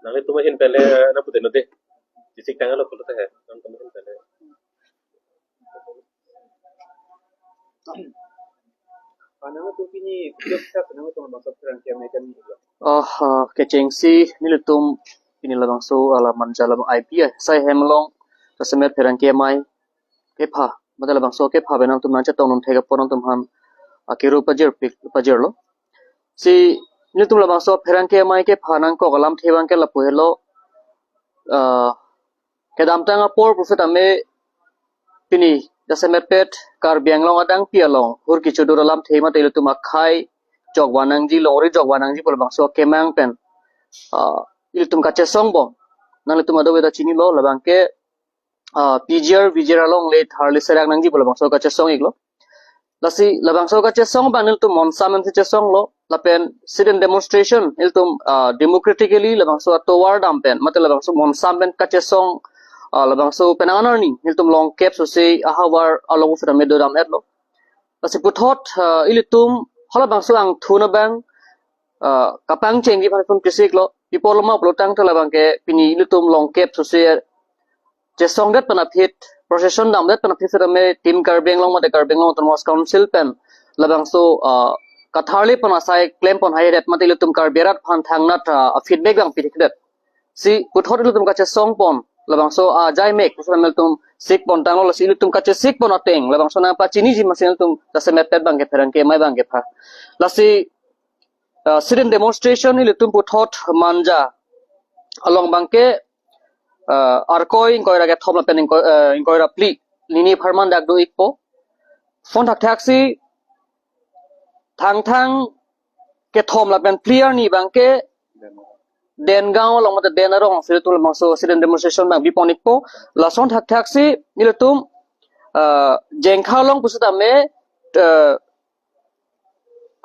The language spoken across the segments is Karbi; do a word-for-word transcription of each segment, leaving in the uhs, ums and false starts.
Nanglitum ahin pen le nangpudunnon dei. Chesik tanglo pulote he. Nangtum ahin pen le. Panang tu pini, kita senang tu masuk kerang kiam ikan ni. Oh, ah, kechengsi nelitum pini labangso alam Manja alam I P I sai hem along jasemet pherangke amei kepha, mate labangso kepha pen nangtum nangchetongdun thek apot nangtum aphan akero pajirpik, pajirlo. Si nelitum labangso pherangke amei kepha nangkok alamthe abangke lapu helo, ah, kedamtang apor pusitame pini jasemetpet Karbi Anglong adangpi along hur kechodur alamthe mate ilitum akhei jokvan nangji, longri jokvan nangji pu labangso akemang pen, ah, ilitum kachesong bom. Nanglitum kadokave ta chinilo, labangke, ah, P G R V G R along le tharli serak nangji pu labangso kachesong iklo. Lasi labangso kachesong abang nelitum monsam pensi chesonglo, lapen sit-in demonstration nelitum, ah, democratically labangso atovar dam pen mate labangso monsam pen kachesong, ah, labangso penang anarni nelitum longkep sose ahavar along pusitame dodam-etlo. Lasi puthot, ah, ilitum halabangso angthun abang, ah, kapangchengji aphan ilitum chesiklo. Pi apotlo ma pulotangte labangke pini ilitum longkep sose chesongdet pen aphi, procession damdet pen aphi sitame Team Karbi Anglong mate Karbi Anglong Autonomous Council pen labangso, ah, katharli pon asai klem pon haidet mate ilitum Karbi arat aphan thangnat, ah, feedback abang pithikdet. Si puthot ilitum kachesong pon labangso ajaimek pusitame ilitum sik pon tanglo, lasi ilitum kachesik pon ateng labangso nangpachiniji amatsi ilitum jasemetpet abangke pherangke amei abangke pha. Lasi, ah, sit-in demonstration ilitum puthot Manja along abangke, ah, Arkoi ingkoi ra kethom lapen ingkoi, ah, ingkoi ra phli nini apharman dak do-ikpo. Lason thakthaksi Thangthang kethom lapen phli arni abangke Dengaon along mate Den arong si ilitum labangso sit-in demonstration abang bipon-ikpo. Lason thakthaksi ilitum, ah, Jengkha along pusitame, ah,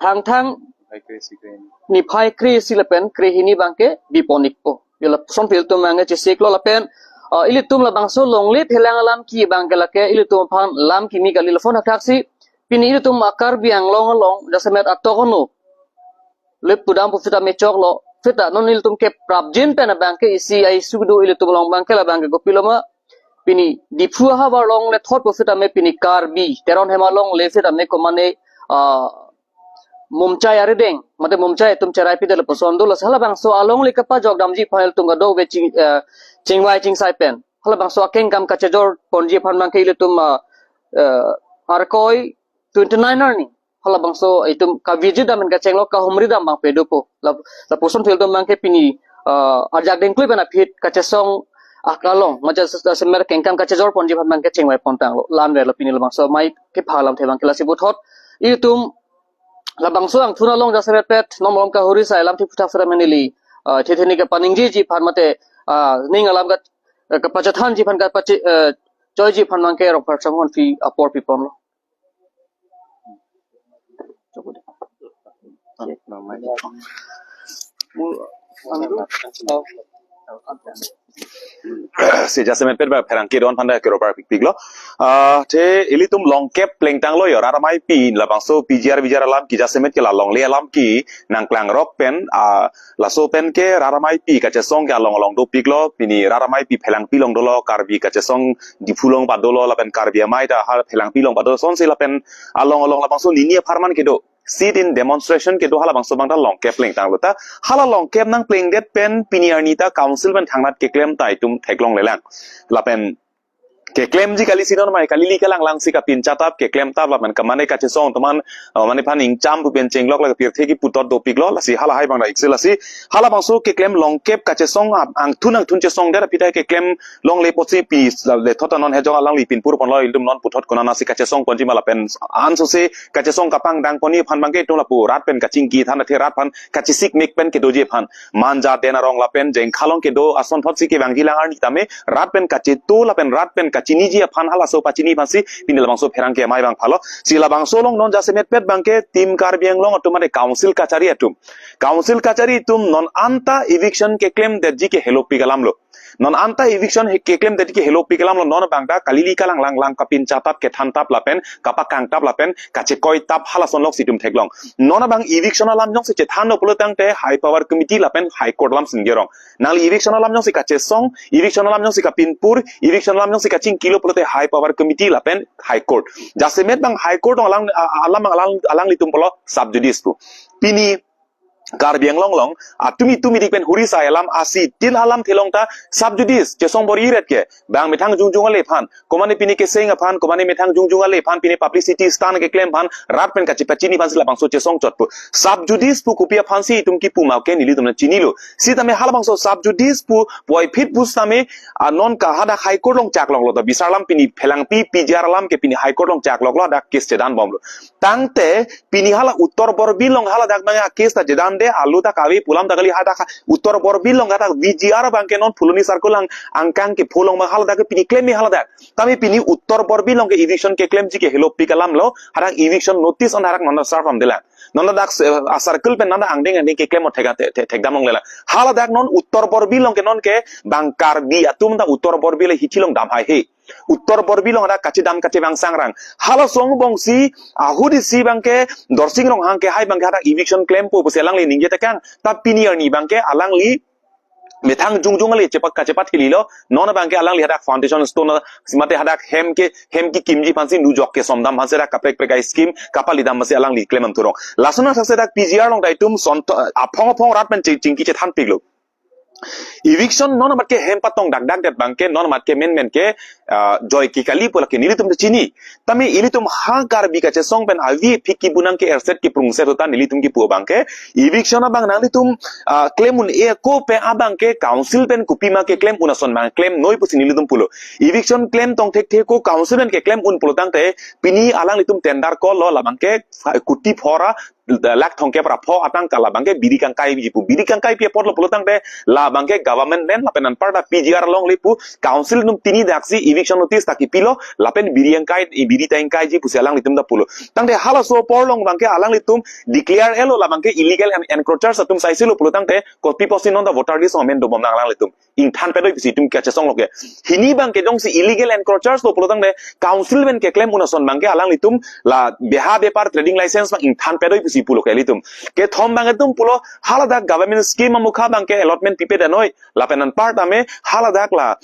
Thangthang niphai kre-isi lapen kre-hini abangke bipon-ikpo. Yo lason ilitum abangke chesiklo lapen, ah, ilitum labangso longle phelang alam ke abangke lake ilitum aphan lam kimi kali. Lason thakthaksi pini ilitum a-Karbi Anglong along jasemet atok ono le pudam pusitame choklo. Seta non ilitum keprapjin pen abangke isi a-issue do ilitum along abangke labangke kopilo ma, pini Diphu ahavar along le thot pusitame pini Karbi Teron hem along le sitame komane, ah, Mumchai arideng mate Mumchai atum cherai pidet lapuson dolo, lasi halabangso along le kapajok damji aphan ilitum kadokave ching, ah, chingvai chingsai pen halabangso akengkam kachejor ponji aphan abangke ilitum, ah, ah, Arkoi twenty nine arni halabangso itum kaviji dam pen kachenglo, kahumri dam abang pedopo. La, lapuson ilitum abangke pini, ah, ajak dengklui pen aphi kachesong akalong mate jasemet kengkam kachejor ponji aphan abangke chingvai pon tanglo. Lamre lo pini labangso amei kepha alamthe abangke. Lasi puthot ilitum labangso angthun along jasemetpet non malom kahuri sai alamthe aphuthak sitame neli, ah, thetheni kapaningjiji aphan mate, ah, ning alam ka, kapachethanji aphan kapache, ah, choiji aphan abangke Rongphar Chonghon aphi apor piponlo. Si jasemetpet ba pherangke don aphan ta kero parpikpiklo. Ah, te ilitum longkep plengtanglo yo, rat ameipi labangso P G R V G R alam ke jasemet ke la longle alam ke nangklangrok pen, ah, laso pen ke rat ameipi kachesong ke along along dopiklo, pini rat ameipi Phelangpi along dolo, Karbi kachesong Diphu along padolo, lapen Karbi amei ta ha Phelangpi along padolo, lasonsi lapen along along labangso nini apharman kedo sit-in demonstration kedo halabangso abang ta longkep plengtanglo ta, hala longkep nangplengdet pen pini arni ta council pen thangnat keklem ta itum theklonglelang. Lapen keklemji kali si non mai, kali li kalang lang si kapincha tap, keklem tap lapen kamane kachesong atum an, uh, mane aphan ingcham pu pen chenglok la pirthe kipu tot dopiklo, lasi halahai abang ta iksil lasi, halabangso keklem longkep kachesong ap-, angthun angthun chesongdet aphi ta keklem longle apotsi pi le thot ta non hejong alangli pinpur ponlo, ilitum non puthot konatsi kachesong ponji ma lapen ansose kachesong kapangdang ponji aphan abangke itum lapu rat pen kachingki than athe rat aphan kachesik mek pen kedoji aphan. Manja Den arong lapen Jengkha along kedo ason thotsi kevangji lang arni tame rat pen kacheto lapen rat pen kachiniji aphan halaso pachini aphansi pini labangso pherangke amei abang phalo. Si labangso along non jasemetpet abangke Team Karbi Anglong atum mate council kachari atum. Council kachari atum non anta eviction keklemdetji ke helopik alamlo. Non anta eviction he keklem tadi ke helopik alam lo, non abang ta kalili kalang lang lang kapincha tap, kethan tap lapen kapakang tap lapen kachekoi tap halason lok si itum theklong. Non abang eviction alam jongsi chethanlo pulo tangte High Power Committee lapen High Court alam si ningjerong. Nangli eviction alam jongsi kachesong, eviction alam jongsi kapinpur, eviction alam jongsi kachingkilo pulote High Power Committee lapen High Court. Jasemet abang High Court along alang, a-, alam alang, alanglitum pulo sub judice pu. Pini Karbi Anglong along atumi tumi dik pen huri sai alam asi tin alam thelong ta sub judice chesong bor-iret ke, bang methang jongjong ale aphan, komane pini keseng aphan, komane methang jongjong ale aphan, pini publicity stunt keklem aphan, rat pen kachepachini aphan si labangso chesong chot pu. Sub judice pu kopi aphan si itum kipu ma ke nelitum nangchinilo. Sitame halabangso sub judice pu puvoiphit pusitame, a, non ke hadak High Court along chaklonglo, ta bisar alam pini phelangpi P G R alam ke pini High Court along chakloklo, hadak case chedan bomlo. Tangte pini hala Uttar Borbil along haladak abang a case ta chedan de, alu ta kave pu alam ta kali, hadak Uttar Borbil along hadak V G R abang ke non Phuloni circle along angkang kepho along abang haladak ke pini klem me haladak. Tame pini Uttar Borbil along ke eviction keklemji ke helopik alam lo, hadak eviction notice on hadak non serve damdelang. Non hadak, eh, a circle pen non angdeng angdeng keklem o thek, thek, thek, thekdam longlelang. Haladak non Uttar Borbil along ke non ke bang Karbi atum ta Uttar Borbil hithi along dam haihe. Uttar Borbil along hadak kachedam kachevang sangrang. Halaso angbong si ahut isi abang ke Dorsing Ronghang ke hai abang ke hadak eviction klempo pusi alangli ningje tekang. Ta pini arni abang ke alangli methang jongjong ale chepak kachepat hililo, non abang ke alangli hadak foundation stone si mate hadak hem ke, hem kekimji aphan si nujok kesomdam aphan si hadak kaprek prek a scheme kapalidam aphan si alangli klem an thurong. Lason athak si hadak P G R along ta itum son to, aphong aphong rat pen ching, chingki chethanpiklo. Eviction non amat ke hem patong dak dak det abang ke, non amat ke men men ke, ah, joike kali pu lake nelitum ta chini. Tame ilitum ha Karbi kachesong pen avi phiki bunang ke erset kiprungset ahut ta nelitum kipu abang ke, eviction abang nanglitum, ah, klem un-e ako pen abang ke council pen kopi ma keklem un ason abang klem noi pusi nelitum pulo. Eviction klem tong thekthe ako council pen keklem un pulo tangte pini alanglitum tender call lo, labang ke kuti phora lakh thomkep ra pho atangka labang ke biri kangkaiji pu. Biri kangkaipi apotlo pulo tangte labang ke government land lapen anparta P G R alongle pu, council atum tini daksi eviction notice ta kipilo, lapen biri kangkai, biri ta ingkaiji pusi alanglitum ta pulo. Tangte halaso apor along abang ke alanglitum declare elo labang ke illegal en-, encroachers atum saisilo pulo tangte kopi pusi non ta voter list amen dobomnang alanglitum. Ingthan pedoi pusi itum kachesonglo ke. Hini abang ke jongsi illegal encroachers lo pulo tangte council pen keklem un ason abang ke alanglitum la beha bepar trading license abang ingthan pedoi pusi pulo ke ilitum. Kethom abang itum pulo haladak government scheme amukha abang ke allotment pipedet noi. Lapen anparta me haladak la,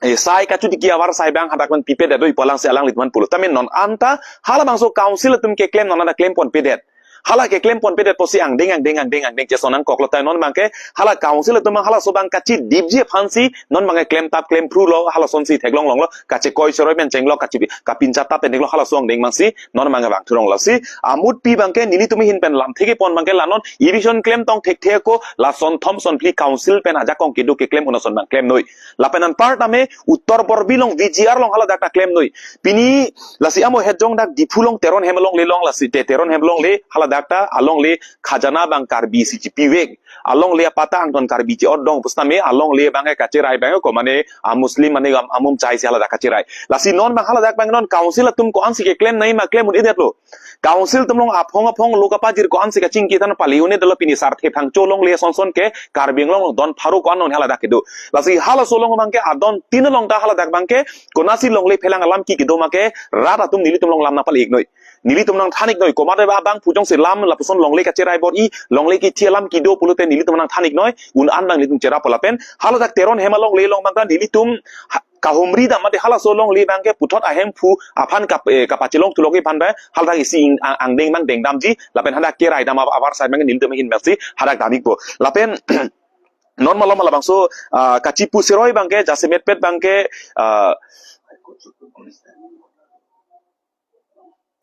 eh, sai kachutiki avarsai abang hadak abang pipedet noi pu alang si alanglitum aphan pulo. Tame non anta halabangso council atum keklem non anta klemponpedet. Hala keklem ponpedet pusi angdeng angdeng angdeng angdeng cheson nangkoklo, tai non abang ke hala council atum abang halaso abang kachidipji aphan si non abang ke klem tap klem phrulo, halason si theklong longlo, kachekoi cheroi pen chenglo, kachi kapincha tap pen chenglo, halaso angdeng abang si non abang ke vang thuronglo. Si amutpi abang ke nelitum ahin pen lamthe kepon abang ke la non eviction klem tong thekthe ako la son thom son phli council pen ajakong kedo keklem un ason abang klem noi. Lapen anparta me Uttar Borbil along V G R along haladak ta klem noi. Pini lasi amo het jong dak Diphu along Teron hem alongle along, lasi te Teron hem alongle haladak ta alongle khajana abang Karbi si chipivek. Alongle apata angton Karbi che-otdong pusitame alongle abang ke kacherai abang ko mane a Muslim mane am-, amum chai si haladak kacherai. Lasi non abang haladak abang non council atum ko-an si keklem nangji ma klem un-edetlo. Council atum along aphong aphong lo kapajir ko-an si kachingki than pali un-edetlo, pini Sarthe Phangcho alongle son son ke Karbi Anglong along don pharo ko-an non haladak kedo. Lasi halaso along abang ke adon tin along ta haladak abang ke konasi longle phelang alam ki kedo ma ke rat atum nelitum along lam nangpale-ik noi. Nelitum nangthan-ik noi. Komat abang pu jongsi lam lapuson longle kacherai bor-i, longle kithi alam kedo pulote nelitum nangthan-ik noi. Un an abang nelitum cherappo lapen haladak Teron hem alongle along abang ta nelitum ha-, kahumri dam mate halaso alongle abang ke puthot ahemphu aphan kap-, eh, kapachelong thulok aphan ba haladak isi ing-, ang-, angdeng abang dengdamji lapen hadak kerai dam ap-, avarsai abang nelitum ahin abang si hadak dam-ikpo. Lapen non malom labangso, ah, kachipu cheroi abang ke, jasemetpet abang ke, ah,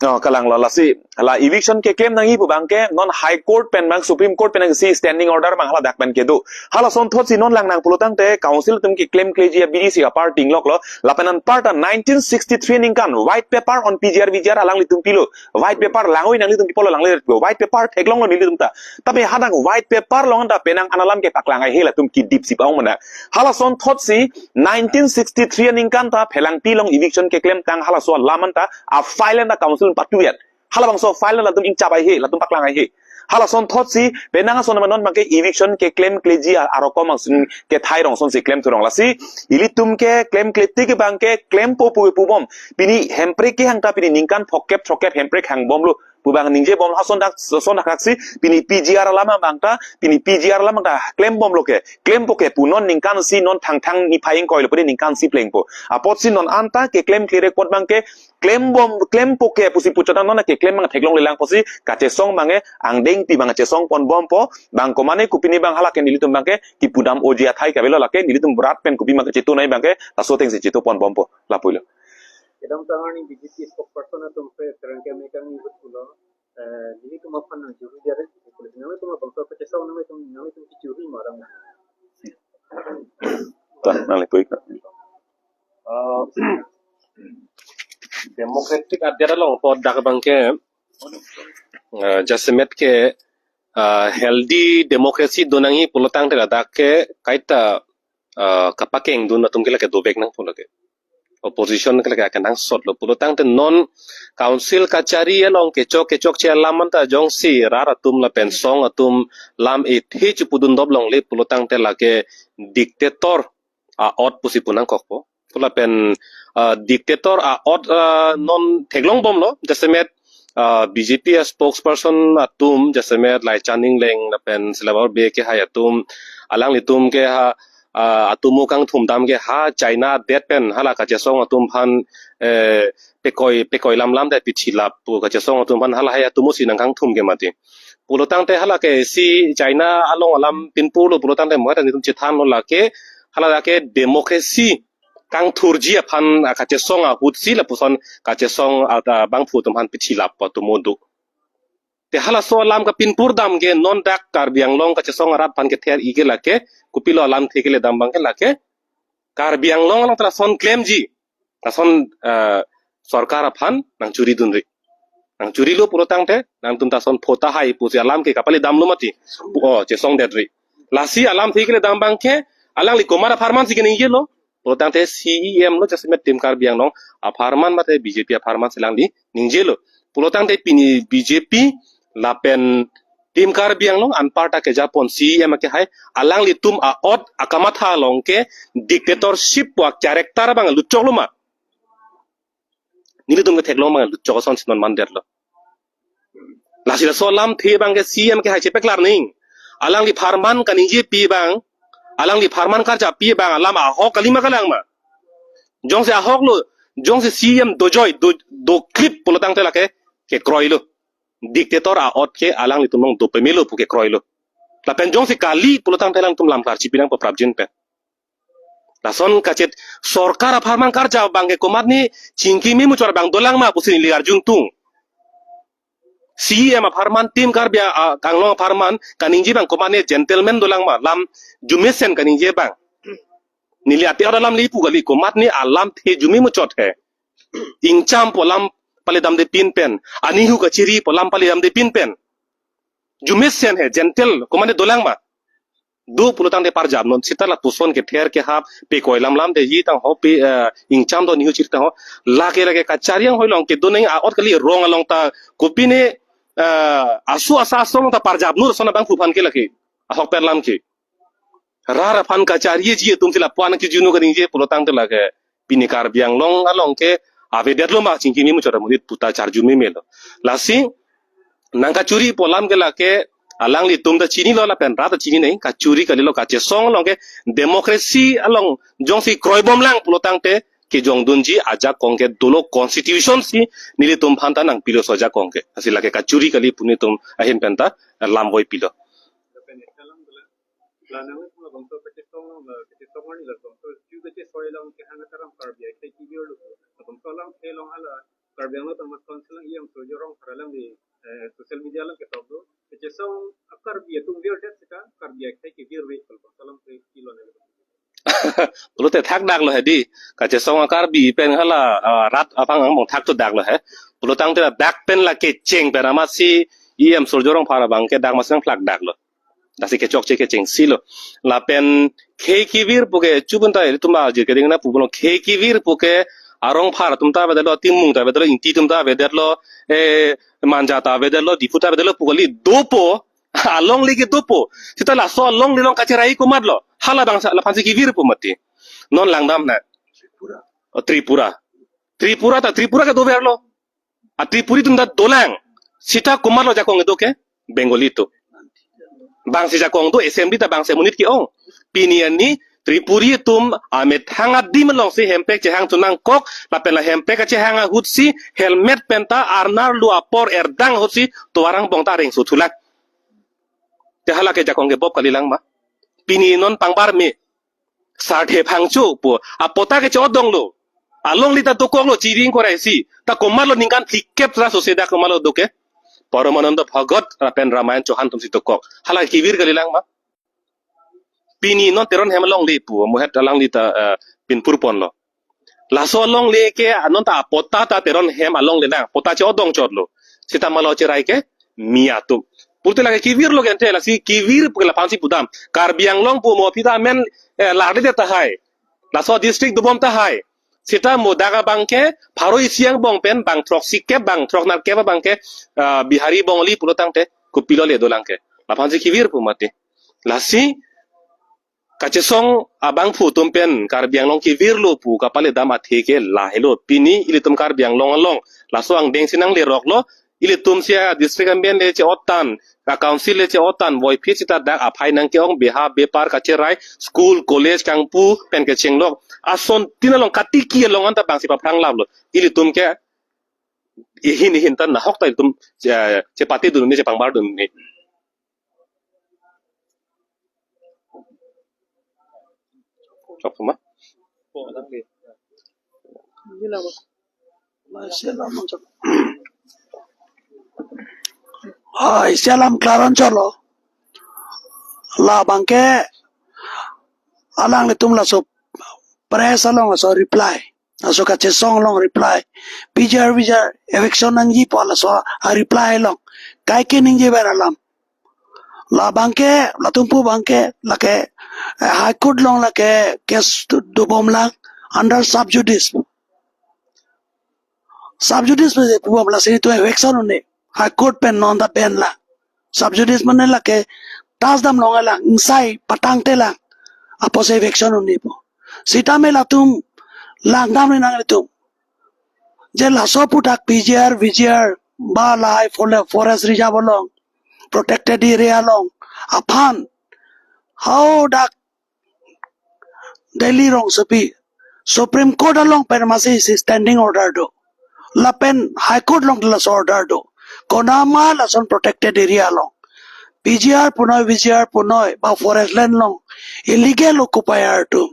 oh, kalanglo lasi, la eviction keklem nangji pu abang ke, non High Court pen abang, Supreme Court pen nangsi standing order abang haladak pen kedo. Halason thot si non lang nang pulo tangte, council atum keklemkleji abidi si apar tingloklo, lapen anparta nineteen sixty-three aningkan, white paper on P G R V G R alanglitum pilo, white paper langoi nanglitum pipolo langle, white paper theklonglo nelitum ta. Tapi hadak white paper along ta penang an alam kepaklang haihe latum kedip si paong mana. Halason thot si nineteen sixty-three aningkan ta Phelangpi along eviction keklem tang halaso alam anta a file anta council patuiat. Halabangso file latum ingchap haihe, latum paklang haihe. Halason thotsi penang ason non abangke eviction keklemkleji a-, arokom angsun kethai rong sonsi klemthu rong. Lasi ilitum keklemkle tik abangke klempo pu pubom. Pini Hemprek kehang ta pini ningkan phokep throkep Hemprek hangbomlo pu abang ningjebom. Halason dak son dak si pini P G R alam abang ta, pini P G R alam abang ta klembomlo ke. Klempo ke pu non ningkan isi, non Thangthang niphai ingkoi lo pudi ningkan isi plengpo. Apotsi non anta keklemkle rek apot abangke klembom, klempo ke pusi puchot non keklem abang theklonglelang pusi kachesong abangke angdengpi abang chesongponbompo. Bang komane kopine abang hala ke nelitum abangke kipudam oji athai ke avelo, lake nelitum berat pen kopi abang kachetu nai abangke laso atengsi chetuponbompo, lapu-ilo. Kedamtang arni B J P spokesperson atum pe terang kami kami ibut pulo, eh, nelitum aphan nangchuri dia re, nelitum abangso kachesong nelitum, nelitum kichuri ma rang. Ta, nangli pui ka. Uh, democratic adet along pu dak abangke, uh, jasemet ke, uh, healthy democracy do nangji pulotangte ladak ke kaita, uh, kapakengdun atum ke lake dovek nangpo lake. Opposition ke lake akenangsotlo. Pulotangte non council kachari along kechok kechokche alam anta jongsi rat atum lapen song atum lam ethe chepudun dop longle pulotangte lake dictator a-ot pusi pu nangkokpo. Pu lapen, ah, dictator a-ot, ah, non theklongbomlo, jasemet, ah, B J P a-spokesperson atum, jasemet Laichan Engleng lapen Silabor Bey kehai atum, alanglitum ke ha, ah, atomo kangthum dam ke ha China adet pen hala kachesong atum aphan, eh, pekoi, pekoi lamlam det pithilap pu kachesong atum aphan halahei atomo si nangkangthum ke mati. Pulotangte hala ke si China along alam pinpurlo pulotangte mo ta nelitum chethanlo lake, hala lake democracy kangthurji aphan, ah, kachesong ahutsi lapuson kachesong, ah, ah, bangphu atum aphan pithilap pu atomo do. Te halaso alam kapinpur dam ke non dak Karbi Anglong kachesong arat aphan kether-i ke lake, kopilo alamthe kele dam abangke lake, Karbi Anglong along ta lason klemji, lason, eh, sorkar aphan nangchuri dunri. Nangchurilo pulotangte, nangtum ta lason pho tahai pusi alam ke kapale damlo mati. O, chesongdetri. Lasi alamthe kele dam abangke, alangli komat apharman si keningjelo. Pulotangte C E M lo jasemet Team Karbi Anglong apharman mate B J P apharman si alangli ningjelo. Pulotangte pini B J P lapen Team Karbi Anglong anparta kejapon C E M akehai alanglitum a-ot akamatha along ke dictatorship pu a-character abang lutchoklo ma. Nelitum ketheklong abang lutchok ason si non mandetlo. Lasi laso alamthe abangke C E M kehai chepaklar ning. Alangli apharman kaningjepi abang, alangli apharman karjapi abang, alam ahok kali ma kalang ma. Jongsi ahoklo, jongsi C E M dojoi, do, doklip pulotangte lake kekroilo. Dictator a-ot ke alanglitum along dopemelo pu kekroilo. Lapen jongsi kali pulotangte alangtum lam klarchipi nangpo prapjin pen. Lason kachet sorkar apharman karja abangke komatne chingki memuchot abang dolang ma pusi neli arjung tung. C E M apharman Team Karbi a, a, Anglong apharman kaningje abang komatne gentleman dolang ma, lam arjumesen kaningje abang. Neli ate ora lam le pu kali komatne alamthe arjume muchot he. Ingcham pu alam pale damde pinpen, anihu kachiri pu alam pale damde pinpen. Arjumesen he, gentle, komatne dolang ma. Do pulotangte parjap non seta lapuson kether kehap pekoi lamlam detji tangho pe, eh, ingcham do nihu chiri tangho. Lake lake kachari anghoi along kedo neng a-ot kali, rong along ta kopine, eh, asu asa asong ta parjap nur sona bangphu aphan ke lake. Ahok pen lam ke. Rat aphan kachariji atum si lapu-an kijunu kaningje pulotangte lake pini Karbi Anglong along ke avedetlo ma chingki memuchot amonit puta charju memelo. Lasi nangkachuri pu alam ke lake alanglitum ta chinilo lapen rat ta chini nai, kachuri kalilo, kachesong along ke democracy along jongsi kroibomlang pulotangte kejongdunji ajakong ke dolo, constitution si nelitum aphan ta nangpilo laso ajakong ke. Lasi lake kachuri kali pu nelitum ahin pen ta lam voipilo. Karbi Anglong Autonomous Council along E M Surjya Rongphar alangli, eh, social media along ketok do. Kachesong a-Karbi atum virdet seta Karbi akhei ke virve, kalau bangso alam ke ilon ele. Pulote thakdaklo hedi. Kachesong a-Karbi pen hala, ah, rat aphan angbong thakto daklo he. Pulotangte dak pen la kecheng pen amatsi E M Surjya Rongphar abangke dak amatsi nangphlakdaklo. Lasi kechokche kechengsi lo. Lapen khei kevir puke chubun ta ilitum ajir keding na pu pulo, khei kevir puke Arongphar atum ta avedetlo, Timung ta avedetlo, Ingti atum ta avedetlo, eh, Manja ta avedetlo, Diphu ta avedetlo pu kali, dopo, alongle ke dopo. Seta laso alongle along kacherai komatlo? Hala abang sa, laphansi kevir pu mati. Non langdamnang. O, Tripura. Tripura ta, Tripura ke doverlo. A Tripuri atum ta dolang. Seta komatlo jakong kedo ke? Bengali atum. Bangsi jakong do, assembly ta bangsi amonit ke-ong. Pini arni Tripuri atum amethang adim alongsi hemprek chehang chonangkok, lapen la hemprek kachehang ahutsi helmet pen ta arnarlo apor erdang ahutsi tovar angbong ta areng suthulang. Te hala ke jakong kebop kalilang ma? Pini non pangbar me. Sarthe phangcho pu. Apota ke chodonglo. Alongle ta dokoklo, chiring korai si. Ta komatlo ningkan phlikep ra sose dak komatlo do ke? Paramananda Bhagat lapen Ramayan Chauhan atumsi dokok. Hala kevir kalilang ma? Pini non Teron hem alongle pu, mohet alangli ta, eh, pinpur ponlo. Laso alongle ke non ta apota ta Teron hem alongle nang, pota chodong chotlo. Seta malo cherai ke? Miya atum. Pulote lake kevirlo ke ante, lasi kevir pu ke laphansi pudam. Karbi Anglong pu mo aphi ta amen, eh, larde tahai. Laso district dobom tahai. Seta mo dak abang ke pharo isi angbong pen bang throksikep, bang throknerkep abang ke, ah, Bihari Bongali pulo tangte kopilo le dolang ke? Laphansi kevir pu mati. Lasi kachesong abangphu atum pen Karbi Anglong kevirlo pu kapaledam athe ke lahelo. Pini ilitum Karbi Anglong along laso angdengsi nangleroklo. Ilitum si a-district amen le che-ottan, a-council le che-ottan, voiphit seta dak aphai nangke-ong, beha bepar kacherai, school, college kangpu pen kechenglok. Asontin along katiki along anta bangsi paphrang laplo. Ilitum ke ihin ihin ta nahok ta ilitum che, chepatedun ne, chepangbar dun ne. Chok ma? Ai, isi alam klaran cholo. Labang ke alanglitum laso press along laso reply, laso kachesong along reply, P G R, P G R eviction nangji pu laso a-reply along kaike ningjever alam. Labang ke, latum pu abang ke, lake, eh, High Court along lake case do, dobomlang under sub judice. Sub judice pu pubom, lasi itum eviction un-e. High Court pen non ta ban lang. Sub judice mane lake tas damlong lang, ingsai patangte lang. Apotsi eviction un-e pu. Sitame latum langdamri nanglitum. Je laso aputhak P G R, V G R, ba lahai fore-, forest reserve along, protected area along aphan hadak Delhi rongsopi Supreme Court along pen masi isi standing order do. Lapen High Court along laso order do. Konama lason protected area along P G R punoi, V G R punoi, ba forest land along illegal occupier atum,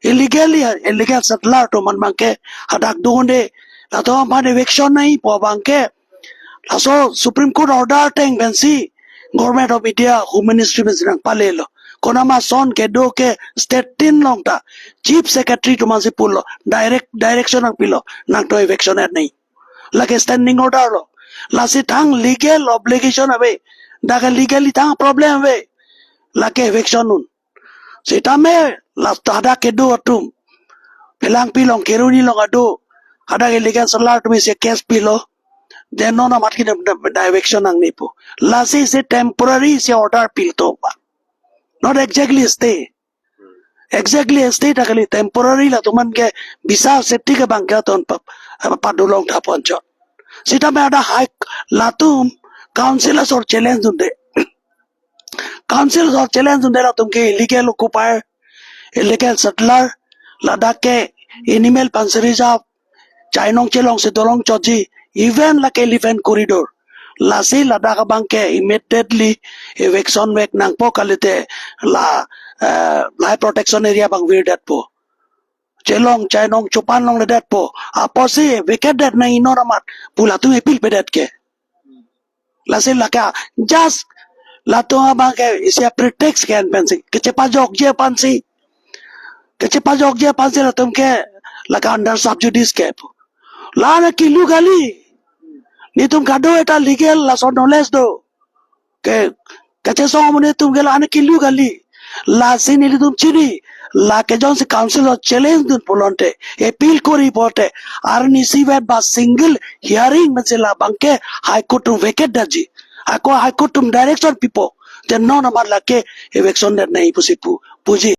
illegally, illegal settler atum an abang ke hadak do-un-e, latum aphan eviction nangji pu abang ke laso Supreme Court order ateng pensi Government of India Home Ministry pensi nangpalelo. Konama ason kedo ke state tin along ta Chief Secretary atum ansi pulo, direct direction nangpilo, nangtum eviction et nangji. Lake standing order lo. Lasi thang legal obligation ave. Dak legally thang problem ave. Lake eviction un. Sitame la hadak kedo atum, Phelangpi along, Kheroni along ado, hadak illegal settler atum isi case pilo. Then non amat ke da, da, da eviction nangne pu. Lasi isi temporary isi order pilo to ba. Not exactly stay. Exactly stay ta kali, temporary latum an ke bisar safety ke abang ke ton pap, apa padulong thapon chot. Sitame hadak high latum council asor challenge dunde. Council asor challenge dunde latum ke illegal occupier, illegal settler, ladak ke animal aphansi reserve, chainong chelongsi dolong chotji, even lake elephant corridor. Lasi ladak abang ke immediately eviction vek nangpo kalite la, eh, la protection area abang virdetpo. Chelong chainong chopan longledetpo. Apotsi vacate det nangji non amat pu latum appeal pedet ke. Lasi lake just latum abang ke isi pretext ke-en pensi, kechepajokji aphansi. Kechepajokji aphansi latum ke lake under sub judice ke pu. La-an ke kilu kali. Netum kado-eta legal laso knowledge do. Ke, kachesong amonit atum ke la-an ke kilu kali. Lasi nelitum chini, lake jongsi council along challenge dun pulote, appeal kori pulote, arnisi vet ba single hearing pensi labangke High Court atum vacate detji. Ako High Court atum direction pipo, je non amat lake eviction det nangji pusi pu, puji.